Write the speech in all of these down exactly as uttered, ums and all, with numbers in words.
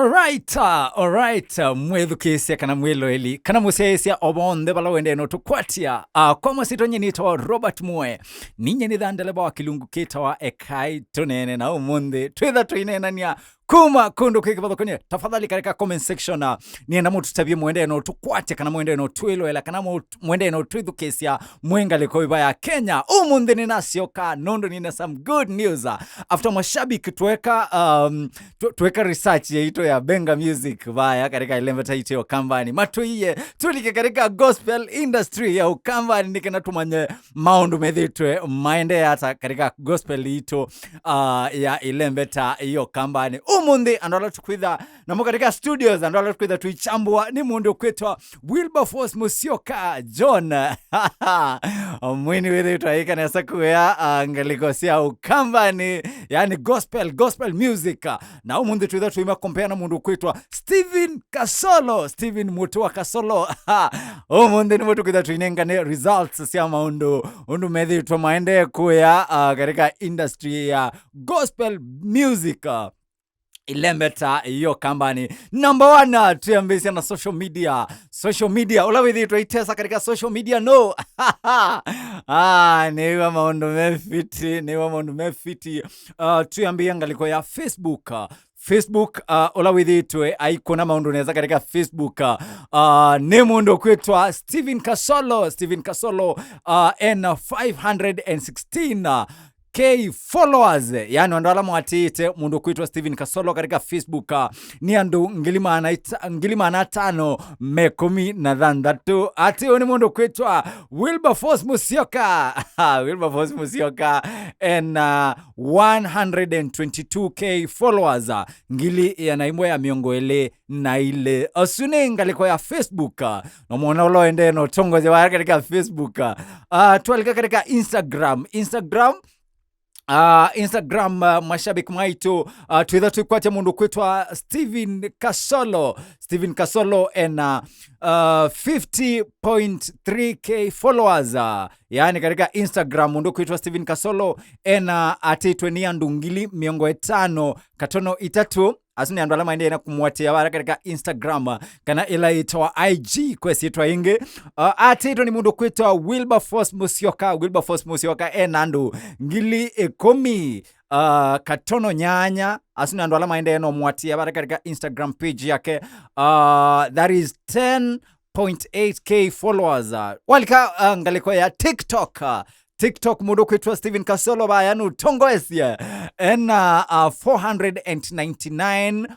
Alright, uh, alright, uh, mwĩthukĩĩsya kana mwĩloeli, kana mũsyaĩĩsya o vonthe vala wendee no tũkwatya. Uh, kwa masyĩtwa nyie nĩtawa Robert Mue. Ninye nĩ tha ndeleva wa kĩlungu kĩtawa Ekai Tũneene, na ũmũnthĩ twĩtha tũineenania kuma kũndũ kwĩ kĩvathũkany'o. Tafadhali katika comment section, uh, nĩenda mũtũtavye mwendee no tũkwatya kana mwendee no twĩloela kana mũ- mwendee no twĩthukĩĩsya mwĩ ngalĩko ĩva ya Kenya. Ũmũnthĩ nĩnasyoka nũndũ nĩna some good news. After mashabiki tweka, um, tw- tweka research yaitũ ya Benga Music vaya katika Ilembeta Itio Kambani, matũie tũlike katika gospel industry ya Ukambani nĩ kana tũmanye maũndũ methĩtwe maendee ata katika gospel itũ, uh, ya Ilembeta Iyo Kambani. Ũmũnthĩ andũ ala tũkwĩtha namo katika studios, andũ ala tũkwĩtha tũichambua nĩ mũndũ kwĩtwa Wilberforce Musyoka John. Mwini wĩthĩtwe aika nesa kuya, uh, ngalĩko sya Ukambani, yani gospel, gospel music. Na ũmũnthĩ twĩtha tũima compare na mũndũ kwĩtwa Stephen Kasolo, Stephen Mũtĩ wa Kasolo. Ũmũnthĩ nĩmo tũkwĩtha tũinengane results sya maũndũ ũndũ methĩtwe maendee kuya, uh, katika industry ya gospel music. Uh, Ilembeta Iyo Kambani. Number one, uh, twĩambĩĩsya na social media. Social media, ũla wĩthĩtwe itesa katika social media, no. Ah, nĩw'a maũndũ me fiti, nĩw'a maũndũ me fiti. Uh, twĩambĩĩa ngalĩko ya Facebook. Uh, Facebook, uh, ũla wĩthĩtwe aikũna maũndũ nesa katika Facebook. Uh, uh, nĩ mũndũ kwĩtwa Stephen Kasolo, Stephen Kasolo, uh, ena five hundred and sixteen, uh, K followers, yani andũ ala mwatĩĩte mũndũ kwĩtwa Stephen Kasolo katika Facebook, uh, nĩ andũ ngili maana ita- ngili maana atano me kũmi na thanthatũ. Atĩ ũyũ nĩ mũndũ kwĩtwa Wilberforce Musyoka. Wilberforce Musyoka ena one hundred and twenty-two K followers, uh, ngili ĩana ĩmwe ya mĩongo ĩlĩ na ilĩ. Ũsu nĩ ngalĩko ya Facebook, uh, na mwona ũla ũendee na ũtongozi wa katika Facebook. Uh, twalika katika Instagram. Instagram, uh, Instagram, uh, mashabiki maitũ, uh, twĩtha tũikwatya mũndũ kwĩtwa Stephen Kasolo. Stephen Kasolo ena, uh, fifty point three K followers. Uh, yani katika Instagram mũndũ kwĩtwa Stephen Kasolo ena atĩtwe nĩ andũ ngili mĩongo ĩtano katono itatũ. Asu nĩ andũ ala maendee na kũmũatĩĩa vara katika Instagram, uh, kana ĩla ĩtawa I G kwa syĩtwa ĩngĩ. Uh, atĩtwe nĩ mũndũ kwĩtwa Wilberforce Musyoka. Wilberforce Musyoka ena andũ ngili ĩkũmi, uh, katono nyanya. Asu nĩ andũ ala maendee na ũmũatĩĩa vara katika Instagram page yake. Uh, that is ten point eight K followers. Uh, walika, uh, ngalĩko ya TikTok. Uh, TikTok mũndũ kwĩtwa Stephen Kasolo vaya nũtongoesye ena, uh, four hundred and ninety-nine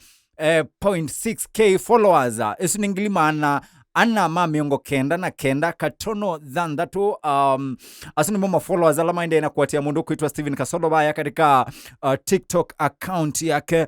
point six K followers. Uh, ĩsu nĩ ngili maana ana ma mĩongo kenda na kenda katono thanthatũ. Um, asu nĩmo ma followers ala maendee na kũatĩĩa mũndũ kwĩtwa Stephen Kasolo vaya katika, uh, TikTok account yake.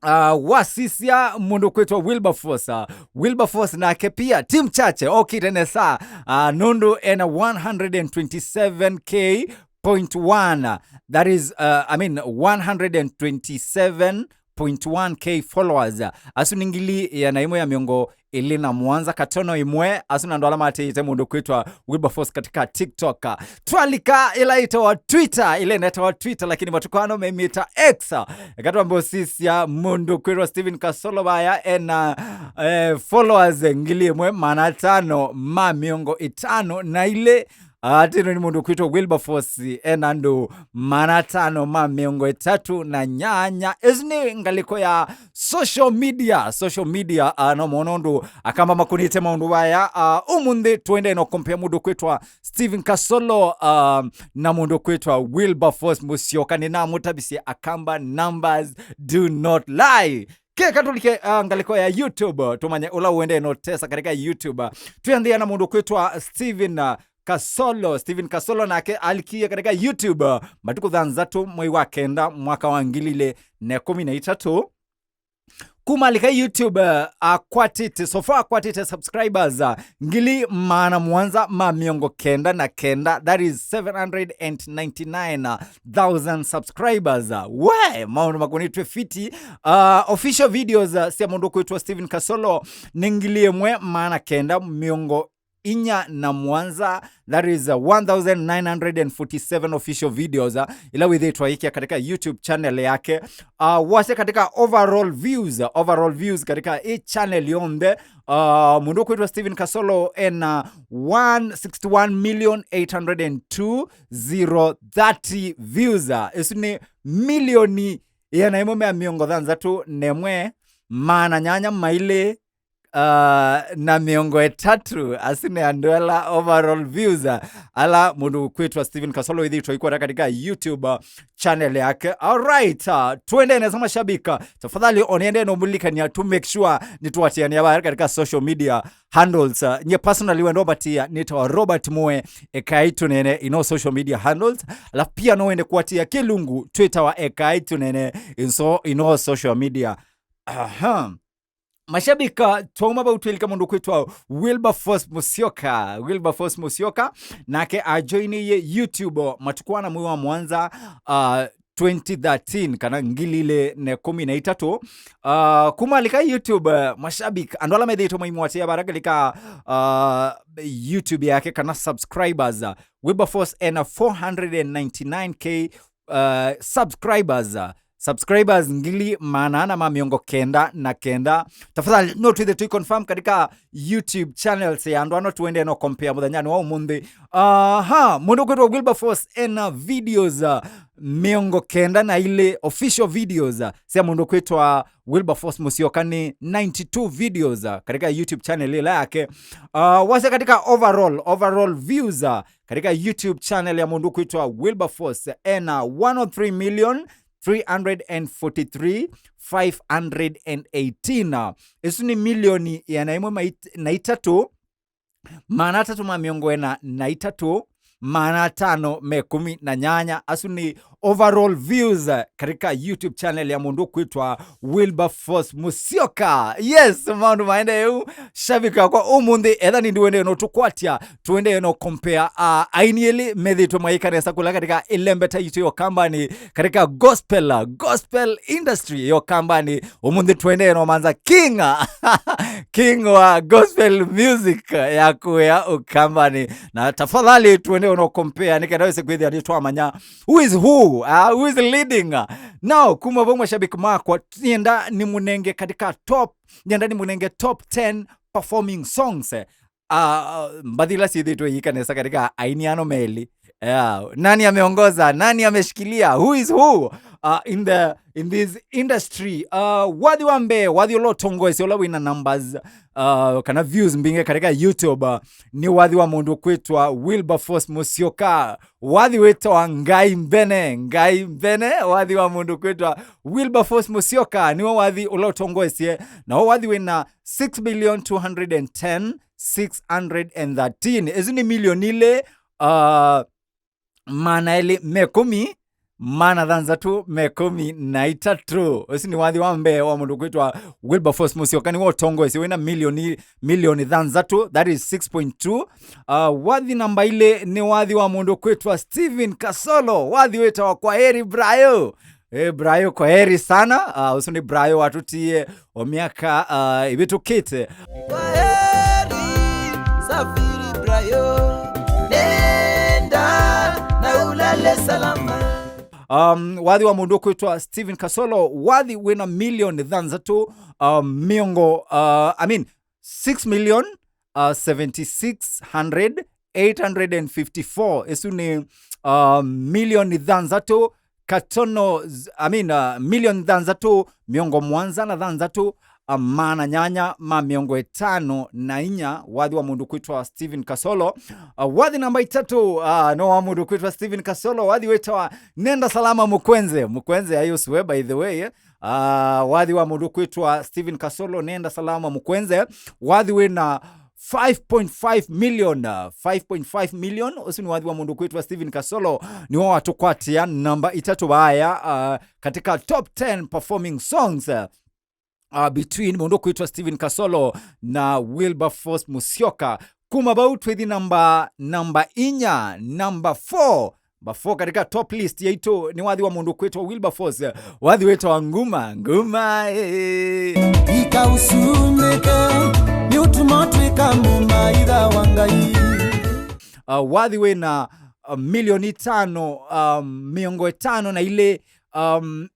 Uh, wasisya mũndũ kwĩtwa Wilberforce. Uh, Wilberforce nake pia ti mchache, okĩte nesa, uh, nũndũ ena one hundred and twenty-seven K point one, uh, that is, uh, I mean, one hundred and twenty-seven point one K followers. Uh, asu nĩ ngili ĩana ĩmwe ya mĩongo ĩlĩ na mũonza katono ĩmwe. Asu nĩ andũ ala matĩĩte mũndũ kwĩtwa Wilberforce katika TikTok. Twalika ĩla ĩtawa Twitter, ĩla ĩnetawa Twitter, lakini matukũ ano memĩta X. Eka twambe ũsisya mũndũ kwĩtwa Stephen Kasolo vaya ena, eh, followers ngili ĩmwe maana atano ma mĩongo ĩtano na ilĩ. Atĩno nĩ mũndũ kwĩtwa Wilberforce ena andũ maana atano ma mĩongo ĩtatũ na nyanya. Ĩsu nĩ ngalĩko ya social media. Social media, uh, no mwono ũndũ akamba makũnĩte maũndũ vaya. Uh, ũmũnthĩ tũendee no compare mũndũ kwĩtwa Stephen Kasolo, uh, na mũndũ kwĩtwa Wilberforce Musyoka. Nĩnamũtavisye akamba numbers do not lie. Keka tũlike, uh, ngalĩko ya YouTube, tũmanye ũla ũendee no tesa katika YouTube. Twĩanthĩa na mũndũ kwĩtwa Stephen, uh, Kasolo. Stephen Kasolo nake alikie katika YouTube, uh, matukũ thanthatũ mwei wa kenda mwaka wa ngili ilĩ na ĩkũmi na itatũ. Kuma alika YouTube, uh, akwatĩte, so far akwatĩte subscribers, uh, ngili maana mũonza ma mĩongo kenda na kenda, that is seven hundred and ninety-nine thousand subscribers. Uh, we, maũndũ makũnĩtwe fiti. Uh, official videos, uh, sya mũndũ kwĩtwa Stephen Kasolo nĩ ngili ĩmwe maana kenda mĩongo inya na mũonza, that is, uh, one thousand nine hundred and forty-seven official videos, uh, ila wĩthĩtwe aikia katika YouTube channel yake. Uh, wasya katika overall views, uh, overall views katika ĩ channel yonthe, uh, mũndũ ũkwĩtwa Steven Kasolo ena one sixty-one million eight hundred and two zero thirty views. Uh, ĩsu nĩ milioni ĩana ĩmwe mea mĩongo thanthatũ na ĩmwe, maana nyanya mailĩ uh, na mĩongo ĩtatũ. Asu nĩ andũ ala overall views, uh, ala mũndũ kwĩtwa Steven Kasolo ĩthĩtwe aikwata katika YouTube, uh, channel yake. Alright, uh, twende nesa mashabiki. Tafadhali onende no mũlilikania to make sure nĩtwatiania vaya katika social media handles. Uh, nye personally wendo batia nĩtawa Robert Mwe, ekai tũnene ino social media handles. Alafu pia no wende kwatia kĩlungu Twitter wa ekai tũnene inso ino social media. Aha. Mashabiki, uh, twauma vau twĩlika mũndũ kwĩtwa Wilberforce Musyoka. Wilberforce Musyoka, nake ajoiniie YouTube, uh, matukũ ana mwei wa mũonza, uh, twenty thirteen, kana ngili ilĩ na ĩkũmi na itatũ. Uh, kuma alika YouTube, uh, mashabiki, andũ ala methĩtwe maimwatia vara kalika, uh, YouTube yake kana subscribers, uh, Wilberforce ena four hundred and ninety-nine K, uh, subscribers, uh, subscribers ngili maana ana ma mĩongo kenda na kenda. Tafadhali, no twĩthe tũi confirm katika YouTube channels ya andũ ano, tuende no compare mũthenyanĩ wa ũmũnthĩ. Aha, mũndũ kwĩtwa Wilberforce ena videos, uh, mĩongo kenda na ilĩ official videos, uh, sya mũndũ kwĩtwa Wilberforce Musyoka nĩ ninety-two videos, uh, katika YouTube channel ila yake. Uh, wasya katika overall, overall views, uh, katika YouTube channel ya mũndũ kwĩtwa Wilberforce ena one oh three million three hundred and forty-three five hundred and eighteen. Ĩsu nĩ milioni ĩana ĩmwe mait-, na itatũ, maana atatũ ma mĩongo ĩna na itatũ, maana atano me kũmi na nyanya. Asu nĩ overall views, uh, katika YouTube channel ya mũndũ kwĩtwa Wilberforce Musyoka. Yes, maũndũ maende ũu. Shabiki wakwa, ũmũnthĩ etha nĩ ndiwende no tũkwatya, tuende no compare, uh, aini elĩ methĩtwe maika nesa kũla katika ĩlembeta yitũ ya Ũkambanĩ, katika gospel, uh, gospel industry ya Ũkambanĩ. Ũmũnthĩ tuende no manza king, king wa gospel music ya kũya Ũkambanĩ. Na tafadhali tuende no compare nĩ kenda wĩse kwĩthĩa nĩ twamanya who is who, uh, who is leading. Now, kuma vau mashabiki makwa, nienda nimũnenge katika top, nienda nimũnenge top ten performing songs. Uh, mbathi ila syĩthĩtwe iika nesa katika aini ano melĩ. Yeah. Nani ameongoza? Nani ameshikilia? Who is who, uh, in the, in this industry? Uh, wathi wa mbee, wathi ũla ũtongoesye ũla wĩna numbers, uh, kana views mbingĩ katika YouTube, uh, nĩ wathi wa mũndũ kwĩtwa Wilberforce Musyoka. Wathi wĩtawa Ngai Mbene, Ngai Mbene, wathi wa mũndũ kwĩtwa Wilberforce Musyoka, nĩwe wathi ũla ũtongoesye, na wathi wĩna six billion two hundred and ten six hundred and thirteen. Ĩsu nĩ milioni ilĩ, uh, maana elĩ me kũmi, maana thanthatũ me kũmi na itatũ. Ũsu nĩ wathi wa mbee wa mũndũ kwĩtwa Wilberforce Musyoka, nĩwe ũtongoesye wĩna milioni, milioni thanthatũ, that is six point two. Uh, wathi namba ilĩ nĩ wathi wa mũndũ kwĩtwa Steven Kasolo, wathi wĩtawa Kwaheri Brayo. Eh, Brayo, kwaheri sana. Uh, ũsu nĩ Brayo watũtie o myaka, uh, ĩvĩtũkĩte. Kwaheri, safiri Brayo, nenda na ulale salama. Um, wathi wa mũndũ kwĩtwa Steven Kasolo, wathi wĩna milioni thanthatũ, um, mĩongo, uh, I mean, six million, uh, seventy six hundred eight hundred and fifty four. Ĩsu nĩ, uh, milioni thanthatũ katono, z-, I mean, uh, milioni thanthatũ mĩongo mũonza na thanthatũ, uh, maana nyanya ma mĩongo ĩtano na inya, wathi wa mũndũ kwĩtwa Steven Kasolo. Uh, wathi namba itatũ, uh, no wa mũndũ kwĩtwa Steven Kasolo, wathi wĩtawa Nenda Salama Mukwenze. Mukwenze ayũsue, by the way, eh? Uh, wathi wa mũndũ kwĩtwa Steven Kasolo, Nenda Salama Mukwenze, wathi wĩna five point five million, uh, five point five million. Ũsu nĩ wathi wa mũndũ kwĩtwa Steven Kasolo, nĩwe watũkwatia namba itatũ vaya, uh, katika top ten performing songs, uh, uh, between mũndũ kwĩtwa Steven Kasolo na Wilberforce Musyoka. Kuma vau twĩthi namba, namba inya, namba four. Namba four katika top list yaitũ nĩ wathi wa mũndũ kwĩtwa Wilberforce, wathi wĩtawa Nguma, Nguma, eh. Ika usumĩke, nĩ Tuma twĩka mũmaitha wa Ngai. Uh, wathi wĩna uh, milioni itano, um, mĩongo ĩtano na ilĩ, um,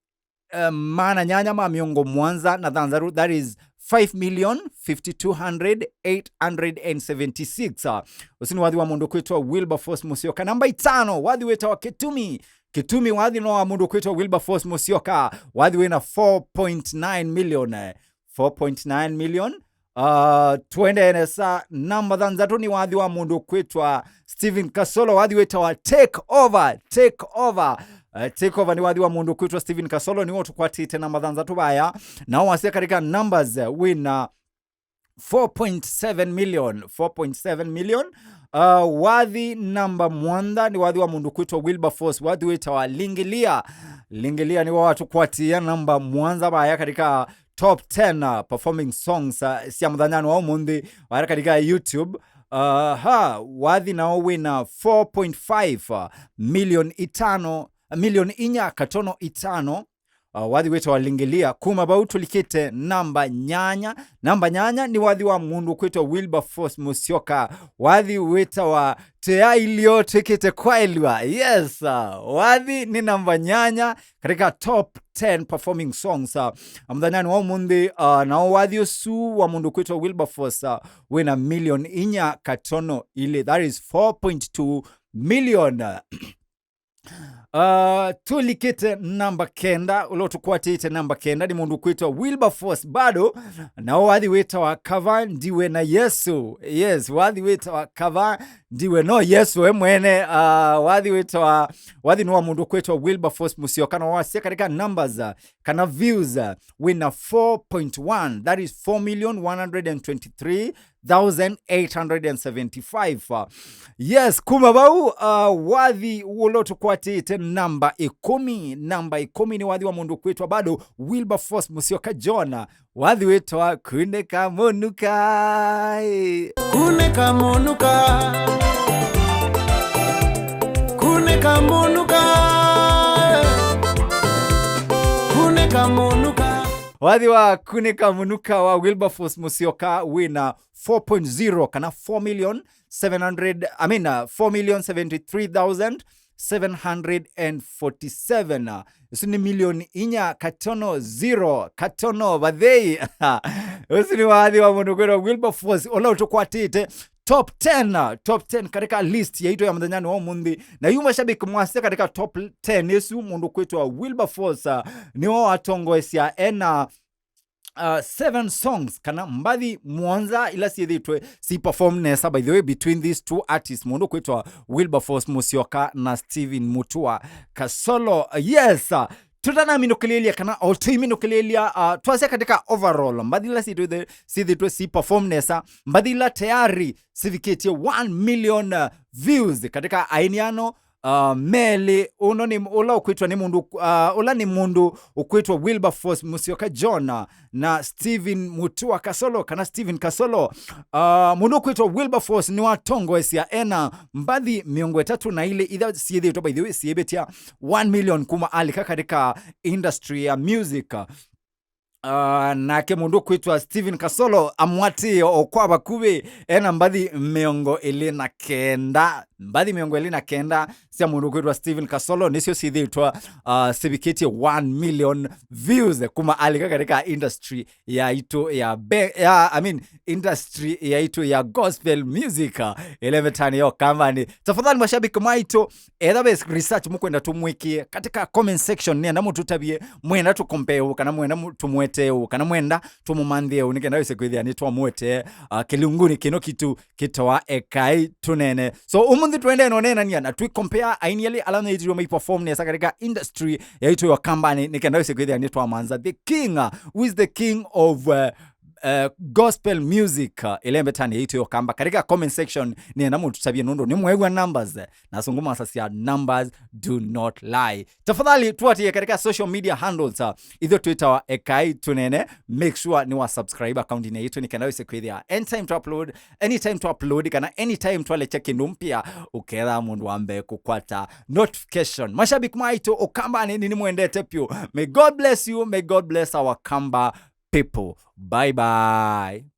um, maana nyanya ma mĩongo mũonza na thanthatũ, that is five million fifty-two hundred eight hundred and seventy-six. Uh, ũsu nĩ wathi wa mũndũ kwĩtwa Wilberforce Musyoka. Namba itano, wathi wĩtawa Kĩtumi. Kĩtumi, wathi no wa mũndũ kwĩtwa Wilberforce Musyoka, wathi wĩna four point nine million, eh, four point nine million. Uh, tuendee nesa, namba thanthatũ nĩ wathi wa mũndũ kwĩtwa Stephen Kasolo, wathi wĩtawa Take Over, Take Over. Uh, Take Over nĩ wathi wa mũndũ kwĩtwa Stephen Kasolo, nĩwe ũtũkwatĩte namba thanthatũ vaya. Nao wasya katika numbers, uh, wĩna four point seven million, four point seven million. Uh, wathi namba mũonza nĩ wathi wa mũndũ kwĩtwa Wilberforce, wathi wĩtawa Lingilia. Lingilia nĩwe watũkwatia namba mũonza vaya katika top ten, uh, performing songs, uh, sya mũthanyanĩ wa ũmũnthĩ vaya katika YouTube. Uh, ha, wathi nao wĩna four point five, uh, million itano, milioni inya katono itano. Uh, wathi wĩtawa Lingilia. Kuma vau tũlikĩte namba nyanya. Namba nyanya nĩ wathi wa mũndũ kwĩtwa Wilberforce Musyoka. Wathi wĩtawa Tea Ilio Twĩkĩte Kwaĩlwa. Yes, uh, wathi nĩ namba nyanya katika top ten performing songs, uh, mũthanyanĩ wa ũmũnthĩ. Uh, nao wathi ũsu wa mũndũ kwĩtwa Wilberforce, uh, wĩna milioni inya katono ilĩ, that is four point two million. Uh, tũlikĩte namba kenda, ũla ũtũkwatĩte namba kenda nĩ mũndũ kwĩtwa Wilberforce bado, nao wathi wĩtawa Kava Ndiwe na Yesu. Yes, wathi wĩtawa Kava Ndiwe no Yesu we mwene. Uh, wathi wĩtawa, wathi nĩ wa mũndũ kwĩtwa Wilberforce Musyoka, na wasya katika numbers, uh, kana views, uh, wĩna four point one, that is four million one hundred and twenty-three thousand eight hundred and seventy-five. Uh, yes, kuma vau, uh, wathi ũla ũtũkwatĩte namba ĩkũmi. Namba ĩkũmi nĩ wathi wa mũndũ kwĩtwa bado Wilberforce Musyoka John. Wathi wĩtawa Kunĩka Mũnuka. Kunĩka Mũnuka. Kunĩka Mũnuka. Kunĩka Mũnuka. Wathi wa Kunĩka Mũnuka wa Wilberforce Musyoka wĩna four point zero kana four million seven hundred, I mean, uh, four million seventy-three thousand seven hundred and forty-seven. Uh, isu nĩ milioni inya katono zero, katono vathei. Ũsu nĩ wathi wa mũndũ kwĩtwa Wilberforce, ũla ũtũkwatĩte top ten, uh, top ten katika list yaitũ ya mũthenyanĩ wa ũmũnthĩ. Na yu mashabiki mwasya katika top ten ĩsu, mũndũ kwĩtwa Wilberforce, uh, nĩwe watongoesya ena uh, seven songs kana mbathi mũonza ila syĩthĩtwe si perform nesa, by the way, between these two artists, mũndũ kwĩtwa Wilberforce Musyoka na Stephen Mutua Kasolo. Yes, uh, tũtanaminũkĩlĩlya kana o tũiminũkĩlĩlya, uh, twasya katika overall mbathi ila syĩthĩtwe si perform nesa, mbathi ila tayari sivikĩtye one million, uh, views katika aini ano, uh, melĩ. Ũno nĩ ũla ũkwĩtwa nĩ mũndũ, uh, ũla nĩ mũndũ ũkwĩtwa Wilberforce Musyoka John, uh, na Stephen Mutua Kasolo, kana Stephen Kasolo. Uh, mũndũ ũkwĩtwa Wilberforce nĩwatongoesya ena mbathi mĩongo ĩtatũ na ilĩ, itha syĩthĩtwe, by the way, syĩvĩtya one million kuma alika katika industry ya music. Uh, nake mũndũ kwĩtwa Stephen Kasolo amwatĩĩe o kwa vakuvĩ, ena mbathi mĩongo ĩlĩ na kenda. Mbathi mĩongo ĩlĩ na kenda sya mũndũ kwĩtwa Stephen Kasolo nĩsyo syĩthĩtwe, uh, sivikĩtye one million views kuma alika katika industry yaitũ ya be-, ya, I mean, industry yaitũ ya gospel music, uh, ĩla ĩvetanĩ ya Ũkambanĩ. Tafadhali mashabiki maitũ, etha ve research mũkwenda tũmwĩkĩe katika comment section, nĩenda mũtũtavye, mwenda tũkompee ũũ, kana mwenda mũ-, tũmwetee ũũ, kana mwenda tũmũmanthĩe ũũ, nĩkenda wĩse kwĩthĩa nĩtwamũetee, uh, kĩlungunĩ kĩno kitũ kĩtawa Ekai Tũnene. So, ũmũnthĩ tũendee na ũneenania na twĩkompea aini elĩ ala methĩiwe mai perform nesa katika industry yaitũ ya Ũkambanĩ, nĩkenda wĩse kwĩthĩa nĩtwamantha the king, uh, who is the king of, uh, uh, gospel music, uh, ĩla ĩmbetanĩ yaitũ ya Ũkamba. Katika comment section, nĩenda mũtũtavye nũndũ nĩmwew'a numbers, uh, na asũngũ masasya numbers do not lie. Tafadhali tuatie katika social media handles, uh, itho twĩtawa Ekai Tũnene. Make sure nĩ wa subscribe account-inĩ yaitũ nĩkenda wĩse kwĩthĩa anytime to upload, anytime to upload, kana anytime twalecha kĩndũ mpya, ũketha mũndũ wa mbee kũkwata notification. Mashabiki maitũ Ũkambanĩ, nĩnĩmwendete vyũ. May God bless you, may God bless our Kamba people. Bye bye.